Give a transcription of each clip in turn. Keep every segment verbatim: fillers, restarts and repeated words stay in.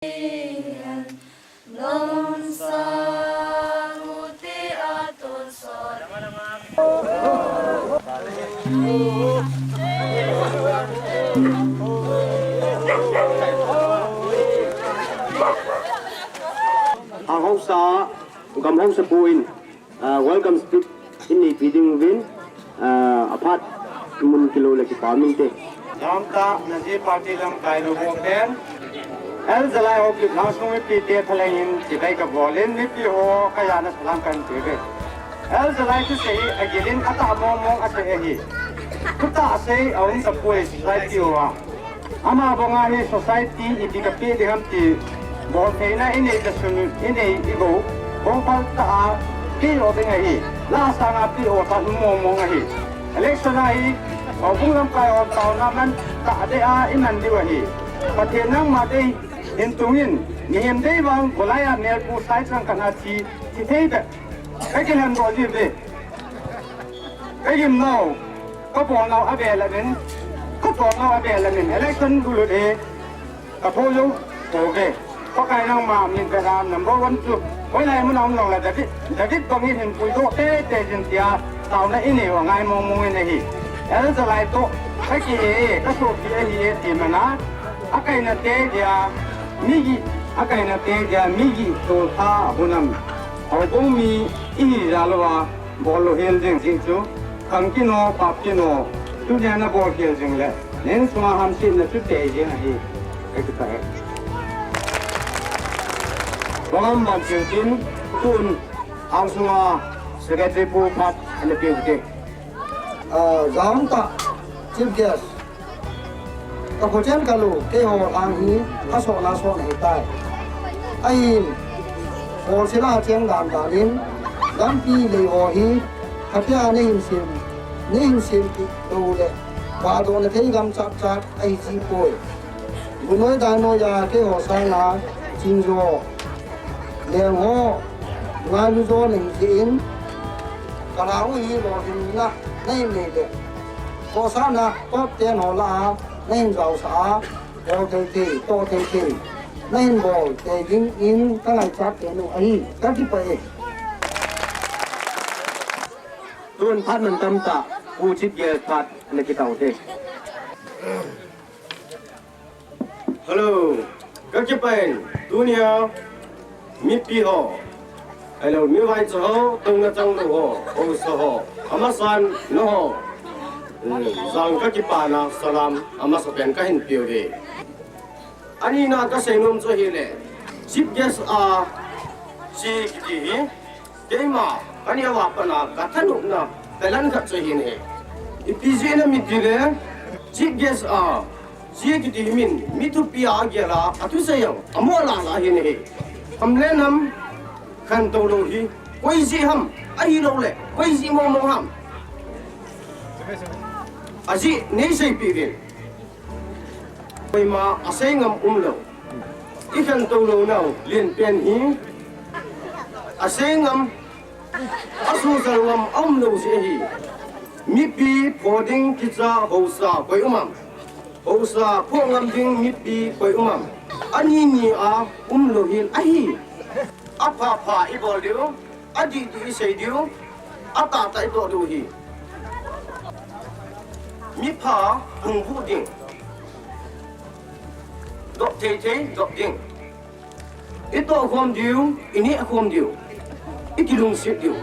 Haosa, gam haosa pu in, ah, welcome speech in neipi ding uvin, ah, aphat mun kilo le kipa min te. Jaontah, nazi party lamkai nu bo pen. El Jalai Hopi Lhangsung mipi te thalheng in chibai kabol in mipi ho kajana salam kahin pe uve. El Jalai thusei hi agil in atah mong mong asei ahi. Thutah sei aum tapoi society uva. Ama banga hi society iti kapeh ding ham ti bol theina inei ta sun inei igou. Bol pal ta a pi lo ding ahi. La sanga pi o ta mong mong ahi. Election ahi. Houbung lamkai ho taona man ta de a iman diu ahi. Pathen nangma dei hin tungin, mihem dei vang, Goliath nelpu sai chang kana thi, thi thei be. Ka kihen bol ji be. Ka gim nau, ka bol nau a be la min, ka bol nau a be la min, election bulu de, ka tho yo, tho be. Pakai nangma min be la number one two. Hoilai mun a um nau la David, David bangin hin pui do te te jin tia, taona inei u ngai mong mong in ahi. El Jalai to, ka ki e, ka sopi ahi e, ti mana, akaina te dia, migi, akaina te dia, migi, to tha, hunam. Houbung mi, ihi jal uva, bol lou hel ding jeh chu, khang kino, pap kino, tunia nabol khel jing le, na insunga hamsetna chu tei jing ahi, ka kipah e. Bangam bang chil tin, tun, angsunga, secretary pu phat, ana pe u te. Ah, Jaontah, chief guest, Ka khochen ka lou, keiho lang hi, asot na sot na hitai. Ahin, holsela cheng dan dan in, lampi lei ho hi, khatia nei hin sem, nei hin sem kit lou le, vahdoh na thei gam chat chat, ahi ji poi. Gunoi dainoi a keiho sanga, chingjo, leng ho, ngailu jo nei jeh in, ka lang u hi lolhinna, nei nei le. Khohsahna, top ten ho lah a, na hin jaosah a, bol thei thei, toh thei thei, na hin bol thei ding in ka ngaichat thei u ahi, ka kipah e. Tun phat mantam tah, Pu Chief Guest phat na kitao te. Hello. Ka kipah in, tunia, mipi ho, ahilou, mi vaicha ho, touna chang lou ho, haosa ho, amasan, nangho, hmm, jang ka kipana, salam, amasa pen ka hin pe uve. Anina ka seinom chu ahile, chief guest a, chi kiti hi, Keima, ka neo a pat a, ka thanopna, ka lan khat chu ahin e. Ipi jeh ham iti le, chief guest a, chi kiti hi min, mi thupi a agel a, athusei a, amo lah lah ahin e. Ham le nam, khantou lou hi, koi jeh ham, ahilou le, koi jeh mong mong ham. Ajeh, nei seipeh uvin. Koima asei ngam umlou. I khantou lounau lenpen hi asei ngam, asosal ngam aumlou jeh ahi. Mipi pho ding kicha haosa koi um am. Haosa pho ngam ding mipi koi um am. Ani ni a umlou hel ahi. Apha pha i bol diu. Adih dih i sei diu, atah tah i toh diu ahi. Mipha hung vuh ding. Dop thei thei, dop ding. I toh khom diu, i neh khom diu. I kilungset diu.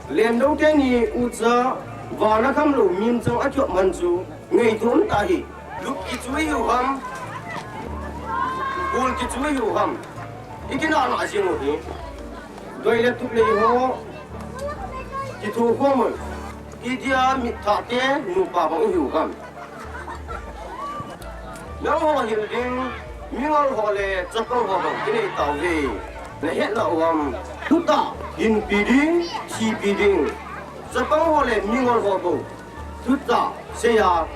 Lendou teni ucha, vana khamlou mimchang akiop man chu, ngaito um tah ahi. Lup kichu ihiu ham. Bul kichu ihiu ham. I kinah nah jing u hi. Doi le tup le iho. Kithu khom un. Idia mitthah te nupa bang ihiu ham. Nangho hil ding, mingol ho le chapang ho bang kinei tauve. Nahet nau ham. Thutah, hinpi ding, thipi ding. Chapang ho le mingol ho bou. Thutah, seiya,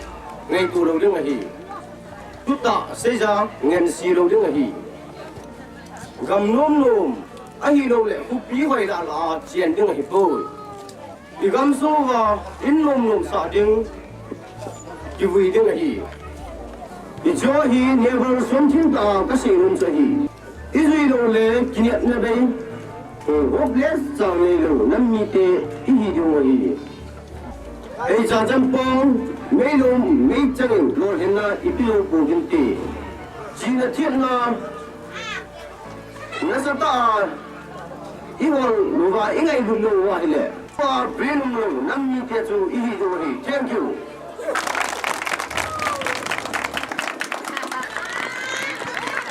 ngaito lou ding ahi. Thutah, seiya, ngense lou ding ahi. Gam nom nom, ahilou le, khopi hoi lah lah a, chen ding ahipoi. I gam sung uva, in nom nom sah ding, kivui ding ahi. Hiche hi never something ta kasei nom chu ahi. Ijui lou le kinepna bei, hopeless chang neilou nam mite ihi diu ahi. Eicha chempong meilom meichang in lolhinna ipi lou pouvinte. Chihna thietna nasatah a ihol louva ingailut lou uva ahile, pa pen umlou nam mite chu ihi diu ahi. Thank you.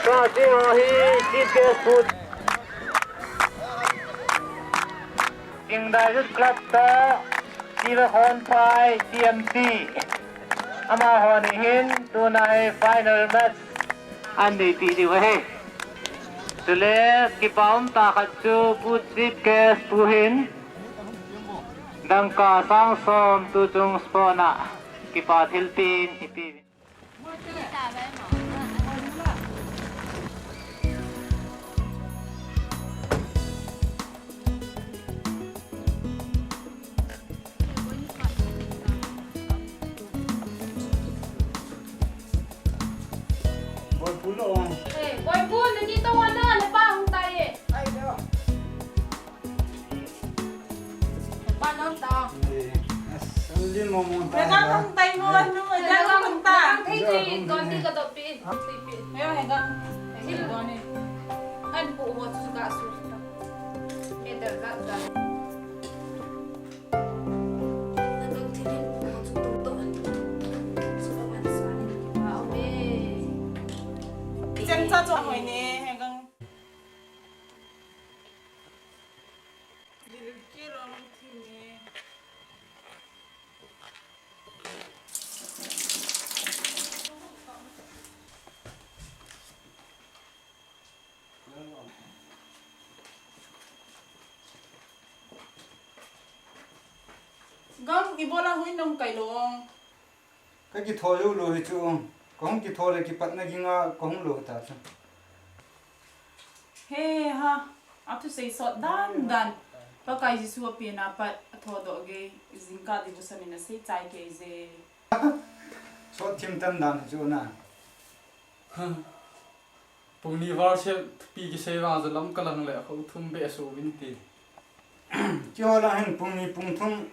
Ka ti ho hi Chief Guest Pu Chingdai Youth Club toh Chief Honpai T M C. Amahon hin tuna hi final match anei peh diu ahi. Chule kipa umtah khat chu Pu Chief Guest Pu hin dangka sang som tuchung sport a kipa thilpeh in ipeh. Boipu lo. Eh, Boipu, nani toh ana, napa hung tai e. Ai, lo. Napa nang ta. Eh, as, ang din mo mo ta. Nagkakang tayo mo, ano, nagkakang ta. Hey, hey, konti ka to, pi. Pi, pi. Ayo, hega. Hega, konti. An po mo, suka, suka. Medal ka, ka. Chemcha cho hoi ne, heng gang. Dil ke long thi ne. Gang ibola hui nong kai long. Ka kitho jou lou hi chu. Ka hung kitho le kipatna ging a ka hung lou ta chu. He ha, athusei sot dan dan. Pakai Jesu apen a pat athodoh gei, jingkah devotion in asei chai kei je. Sot thim tan dan chu na. Pung ni val se thupi kisei vang chu lam ka lang le, kho thum beh so vin ti. Keiho lang hin pung ni pung thum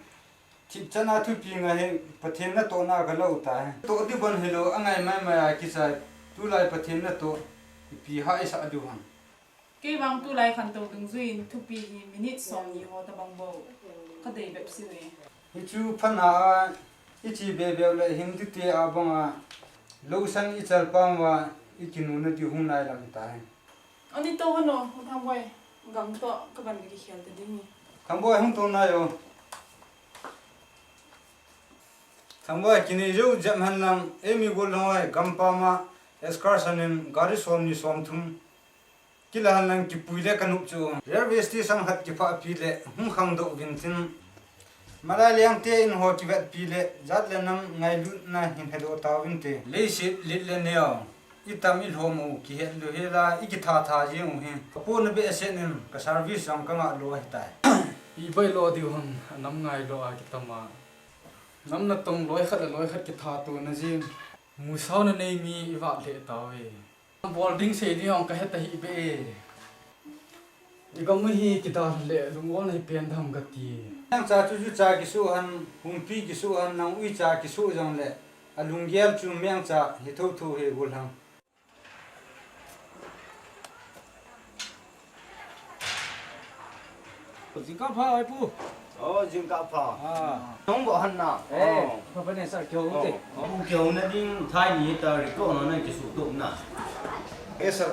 thipchan a thupi ngai hi Pathen natohna ka lo ta hi. Toh di bon hilou, angai mai mai a kichai. Tulai Pathen natoh ipi ha isah diu ham. Kei vang tulai khantou dungjui in thupi hi minute som ni ho tabang bou ka dei bep si ve. Hichu phat na a, i chi be be le hin ti te a bang a, losan i chal pam va, i kinu na ti hung nai lam ta hai. Ani to hano, Thangboi, gang to ka ban ki khel te ding ni. Thangboi hung to na yo. Thangboi kini jo jam han lang, emi gol lang oi, gam pa ma, excursion in, gari som ni som thum. Kila han lang kipui le ka nup chu. Railway station khat kiphah pi le hung khang doh vin tin. Malai leng te in ho kivet pi le jat le nam ngailutna hin hedoh ta vin te. Leiset lit le neo. I tam i lhom u kihet lou hela i kitha tha jeng u hi. Ka po na be sen in ka service jong ka ngah lou ahi tai. I bai lo diu hon a nam ngai lo a kitam a. Nam na tong loi khat le loi khat kitha to na jing. Musao na nei mi i vat le ta ve. Bol ding sei ding jong ka het ahi be. I gam hi kidal le lungol na hi pen dam ka ti. Mengcha chu jucha kisu han, hungpi kisu han, nang uicha kisu jong le, a lunggel chu mengcha hi tho tho hi gul hang. Jingkah pha, Oi Pu. Oh, jingkah pha. Ah. Nang bo han na. Eh, oh. Pha pa ne sir, kyo te. Oh, oh, kyo na ding thai ni ta ri ko na na ki su tu na. Eh, sir,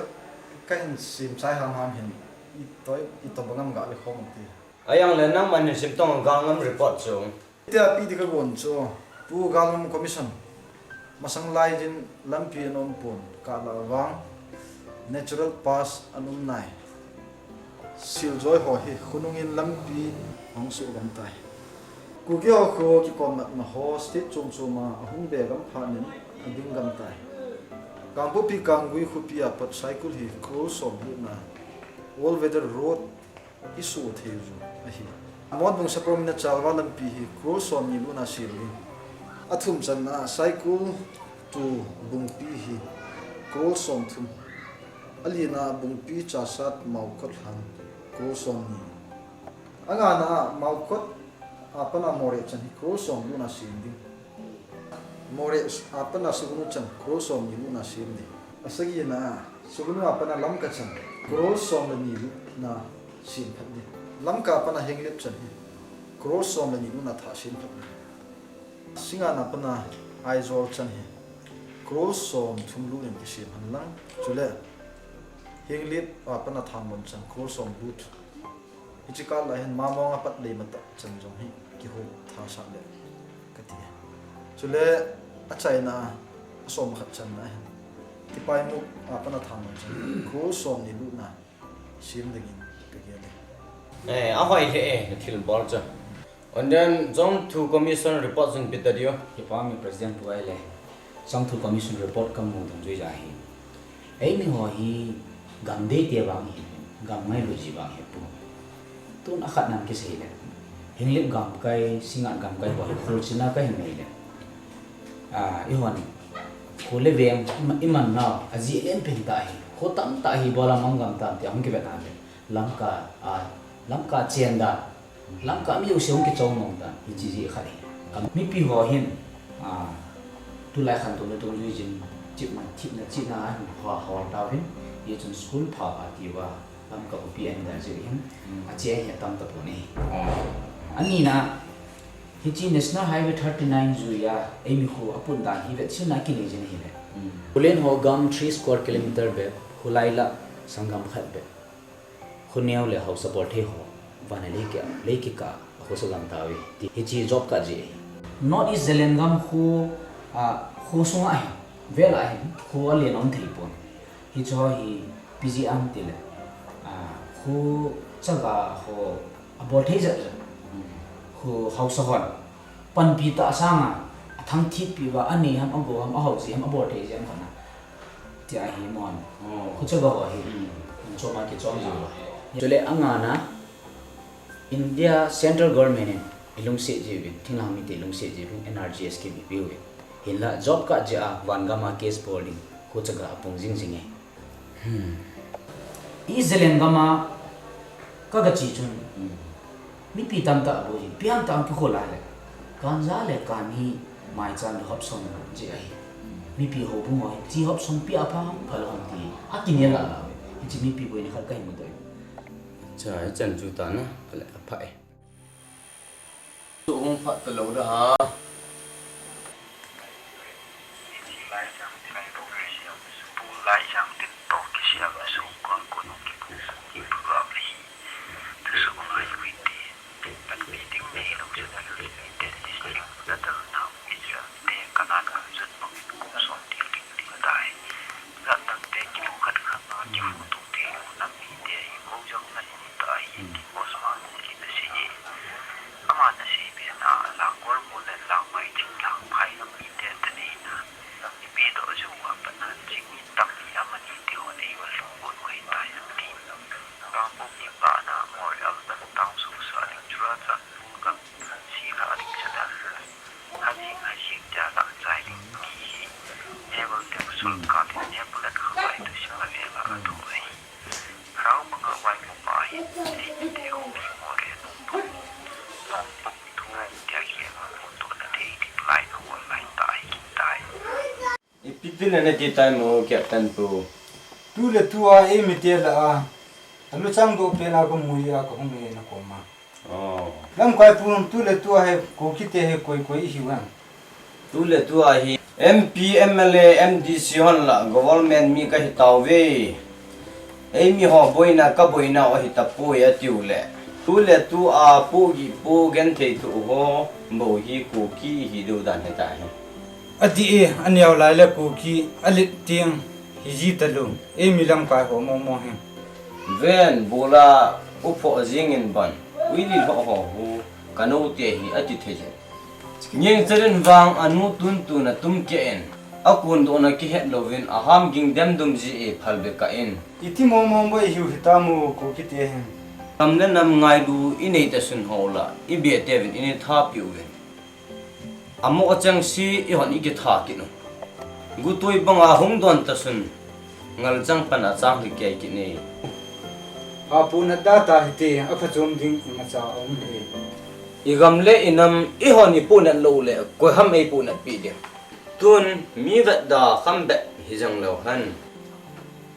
ka hin sim sai ham ham hin. I toi, i to bangam ga le khom ti. Ayang le nang man hin sim tong ga ngam report chu. Tia pi di ka gon chu, Pu Galngam Commission, masang lai din lampi an um pon, kah la vang, natural pass an um nai. Sil joi ho hi, khonung in lampi hong su gam tai. Kuki ho kho kikom natna ho, state chom chom a, ahung be gam pha nin, a ding gam tai. Kangpokpi Kanggui khopi a pat cycle hi, crore som hi na, all weather road, i su thei u ahi. Motbung Sapromina Chalva lampi hi crore som ni luna sil hi. A thum channa cycle Chu bungpi hi crore somthum. Alina bungpi Chasat Maokot Lhang crore somni. Angana Maokot apana Moreh chan hi crore som lutna sem ding. Moreh apana Sugnu chan crore somni lutna sem ding. Asagina Sugnu apana Lamka chan crore som le ni lutna sem phat ding. Lamka apana Henglep chan hi crore som le ni lutna thah sem phat ding. Singngat apana Aizawl chan hi crore somthum lut in kisem henlang. Chule Henglep apana Thangbon chan crore som lut. Hiche kah lahin Mamong apat Leimatat chan jong hi kihou thasah le kati. Chule achaina asom khat channa hin Tipaimukh apana Thangbon chan crore somni lutna sem dingin kagel e. Eh, ahoi lheh e, nathilbol chu. And then, Zone two Commission report jong pe ta diu. Hipa mi President pu ahile, Zone two Commission report kamu dungjui jeh ahi. Eimi ho hi gam deite vang ihi, gam ngailu ji vang ihi pu. Tun akhat nan kisei le, Henglep gamkai, Singngat gamkai ho hi kholchilna kahin nei le, ah, ihon kho le veng iman, iman nau ajeh lenpen tah hi, kho tamtah hi ibola mang gam tam tia hung kivet a le, Lamka, ah, Lamka chen dan, Lamka mi jouse hung kichom nom dan, hiche jeh khat hi. Mipi ho hin, ah, tulai khantouna dungjui jin, chipman thina chihna ahin hol tauvin, hichun school pha pha tiuva, Lamka khopi ahin gal jeh hin, ache hi atam tapon ahi. Anina, hiche National Highway thirty-nine juia eimi kho apun dan hi vetchenna kinei jin ahile, Khullen ho gam three square kilometer bep, kholai lah sanggam khat bep, khoneo le haosa bolthei ho, vana lei kikah, lei kikah a khosa gam tauve, ti hiche job card jeh ahi. North East Zalengam kho, ah, kho sunga hin, vel a hin, kho alen um thei pon. Hiche ho hi ipi jeh ham tile, ah, kho chaga ho abolthei jep jep, kho haosa hon panpi tah sanga athangthip piuva, anei ham, agou ham, ahao ji ham, abolthei ji ham khat na, tia hi mon. Kho chaga ho hi chom a kichom jiuva. Chule angana, India Central Government in ilungset jiuvin, thinglhang mite ilungset jiuvin, N R G S scheme ipeuvin. Hinla job card jeh a vangam a case bol ding, kho chaga apung jingjing e. East Zalengam a kagache chun, mipi tamtah boi, piang tah a kikhol a le, ganja le gam hi maichan le hopsom jeh ahi. Mipi houbung ho hi hiche hopsom pi apha ham, phal ham ti akinel lah lah uve. Hiche mipi boina khat kahin mudoh e. Cha, hichan chu tana, kale apha e. Chu hung phat talou da ha. Ama nasei bena, Langkol mu le Langmai ching Langphai lam mite tani na. Ipi doh jou a pat na ching mi tampi amani te hon eiva lungput u ahitai ati. Kangpokpi pa na Moreh Urban Town sosa ding churachandpur gam sila ding chadal. Hajing hajing tia lah chai ding ti hi. Naval te sorkar in Nepal khavai tu sima vela athu ahi. Thao manga vai mo pa hi, ei te ho pi mo le nung pung, nung pung thu, tia hi ma pung to na thei dik lai na hol lai ta hi kin tai. Ipi tin na ti tai mo, Captain pu. Tu le tu a, ei mi te la a, alu chang do pe na ko mu ya ko hung e na ko ma. Oh. Lamkai pu, tu le tu a hi, Kuki te hi koi koi ihiu ham? Tu le tu a hi, M P, M L A, M D C hon la, government mi kahi tauve. Ei mi ho boina, kaboina u ahi tapoi atiu le. Tu le tu a, pu gi pu genthei tu ho, bou hi Kuki ihi diu dan hita hi. Ati e, aneo lai le Kuki, alet ting, hiji talu, ei mi lamkai ho momo hi. Ven, bula, u pho jingin ban, uili lho ho hu, kanu te hi ati thei je. Ngeng chalen vang anu tun tun a tum ke en, akun do na kihet lovin, aham ging dem dum ji e phal be ka in. Iti momo boi hiu hita mo Kuki te hin. Nam le nam ngailu inei ta sun ho la, ibe te vin ini tha piu vin. Amo achang si ihon ikitha kit u. Gutoi banga hung don ta sun. Ngal chang pan a chang hi kei kit ni. Pha pu na da ta hi te, a pha chom ding i ma cha um hi. I gam le i nam i hon i pu na lo le, koi ham ei pu na pi ding. Tun mi vet da kham bet hi jang lo han.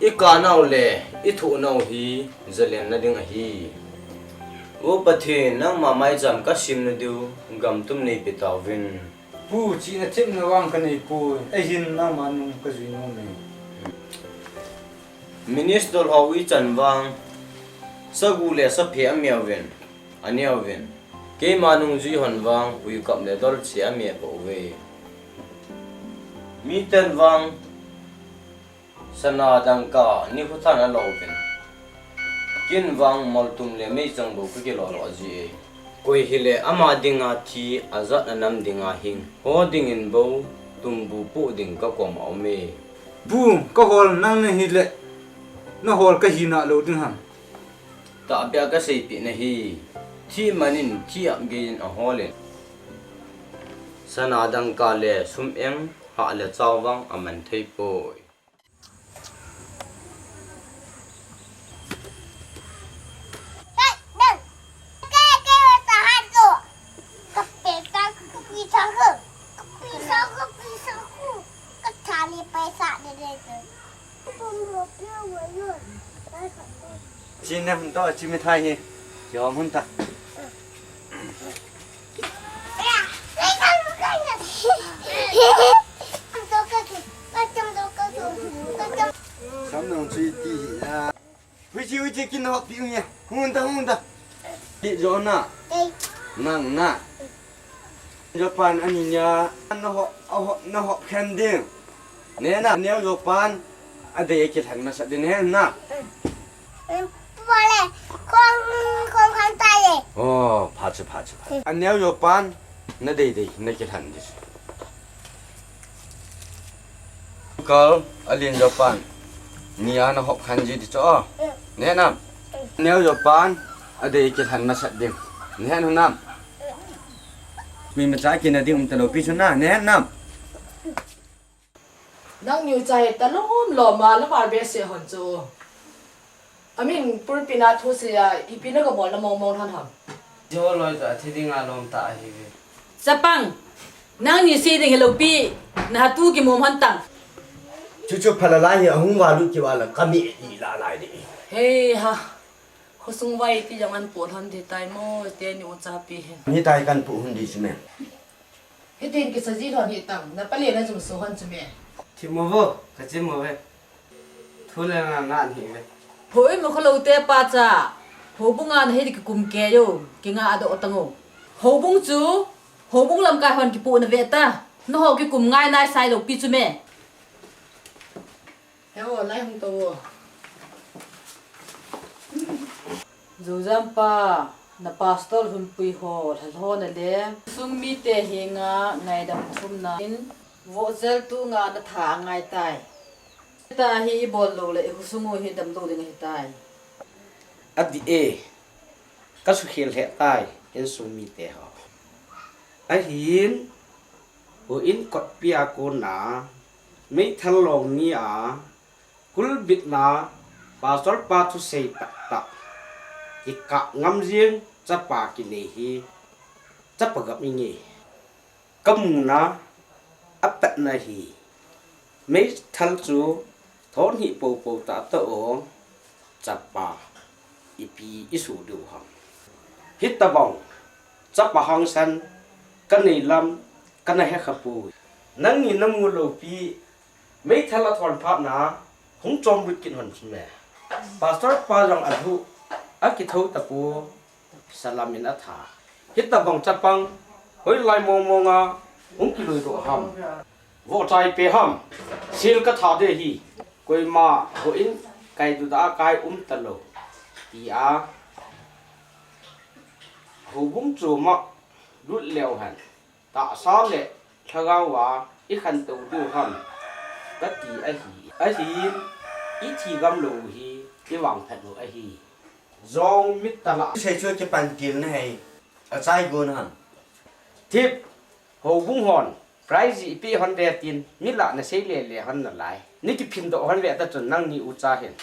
I ka nau le, i thu nau hi, zalen na ding ahi. U Pathen, nangma mai cham ka sim na diu, gam tum nei pi tau vin. Pu, chihna themna vang ka nei poi, ahin nangma nung ka jui nom e. Minister ho ui chan vang, sagu le saphe a miau vin, a niau vin. Keima nung jui hon vang, ui kap le dol che a mi a po ve. Mi ten vang, Sana dangka ni khu than a lo uvin. Kin vang moltum le meichang bou ka kilo lo ji e. Koi hile ama dinga thi a jat a nam dinga hing. Ho dingin bou tumbu pu ding ka kom a um e. Pu, ka hol nang na hile, na hol ka hina lo ding ham? Tahbeh a ka seipeh na hi. Thi manin thi ap geiyin a hol in. Sana dangka le sum eng hah le chau vang a man thei poi. Chin nem to, chi mithai hi. Ki hom hun ta. Sam nong chui ti hi na. Hui chi, hui chi, kin hop ti ung ya. Hun ta, hun ta. Ti jo na. Nang na. Jo pan ani nia. Na hop, a hop, na hop khen ding. Ne na, neo jo pan. A dei ki thang na sa din he na. Em, pale, khong, khong khan tai le. Oh, pha chu, pha chu, pha chu. A neo jo pan, na dei dei, na ki than di. Kal, a lin jo pan. Ni a na hop khan ji di cho. Ne nam. Neo jo pan, a dei ki than na sat ding. Ne nam. Mi ma cha ki na ding um ta lo pi chu na, ne nam. Nangniu cha hi talom lom a, la var behseh hon chu. Amin pulpit a thusei a, ipi na ka bol na mong mong lhon ham? Joloi chu athi ding a lom ta ahi ve. Chapang, nangni sei ding hilou pi, na ha tu ki mom hon tang. Chu chu phala lai hi ahung va lut ki va la ka mi ni la lai de. Hei ha. Khosung vai ti jong an pu lhon di tai mo, te ni u cha pi hin. Ni tai kan pu hun di chu me. Hitin kisa ji lhon hi tang, na pale na jum so hon chu me. Thi mo vo, ka chi mo ve. Thu le nga nga ni ve. Hoi mo kho lo te pa cha. Houbung a na hi di ki kum ke yo, ki nga a do tang o. Houbung chu, houbung lamkai hon ki pu na ve ta. Na ho ki kum ngai nai sai lo pi chu me. He o, lai hung to o. Jujam pa, na pastor hunpui ho, lhalho na le. Sung mite henga ngaidam thumna in, vohchel tu nga na tha angai tai. Ta hi i bol lou le, i khosung u hi damlou ding ahi tai. Ati e, ka sukhel he tai, insung mite ho. Ahin, Houin kotpi a kona, meithal long ni a, kulbitna, pastor pa thusei tahtah, kikah ngam jing chapa kinei hi, chapa gam inge. Ka muna, apatna hi, meithal chu, thon hi popo tahtah o, chapa, ipi isu diu ham. Hitabang, chapa hangsan, ka nei lam, ka na he kha poi. Nangni na mu lou pi, meithal a thon phatna, hung chom but kit hon chu me. Pastor pa jong a lhu, a kitho ta pu, salam in a tha. Hitabang chapang, hoilai mong mong a, hung kilui doh ham. Vohchai pe ham, sil ka tha de hi, koima houin kai duda a kai um ta lou, ti a. Houbung chom a lut leu hen, tahsa le lhagao a i khantou diu ham, ka ti ahi. Ahin, i thi gam lou hi, i vangphat lou ahi. Jong mit tala. Sei chu kipan til na hei, a chai gun ham. Thip, houbung hon, Prize ipi hon ve tin, mi lah nasei lele hon nalai. Nei kiphin doh hon ve ta chun nangni ucha hin.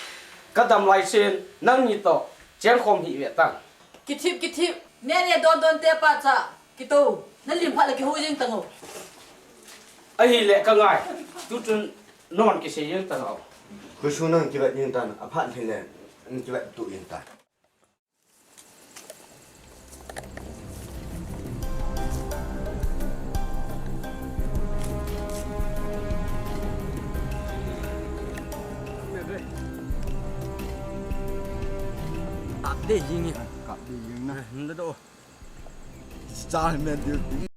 Ka dam lai sin, nangni toh, chengkhom hih ve tang. Kithip, kithip. Nene don don te pa cha. Kito. Nalim phat le kihu jing tang o. Ahile ka ngai. Tu chun non kisei jing tang o. Khusu nang kivet jing tan, aphat hile, kivet tu jing tan. Kap de jing e. Kap de jing na. Nda do. Chal me de.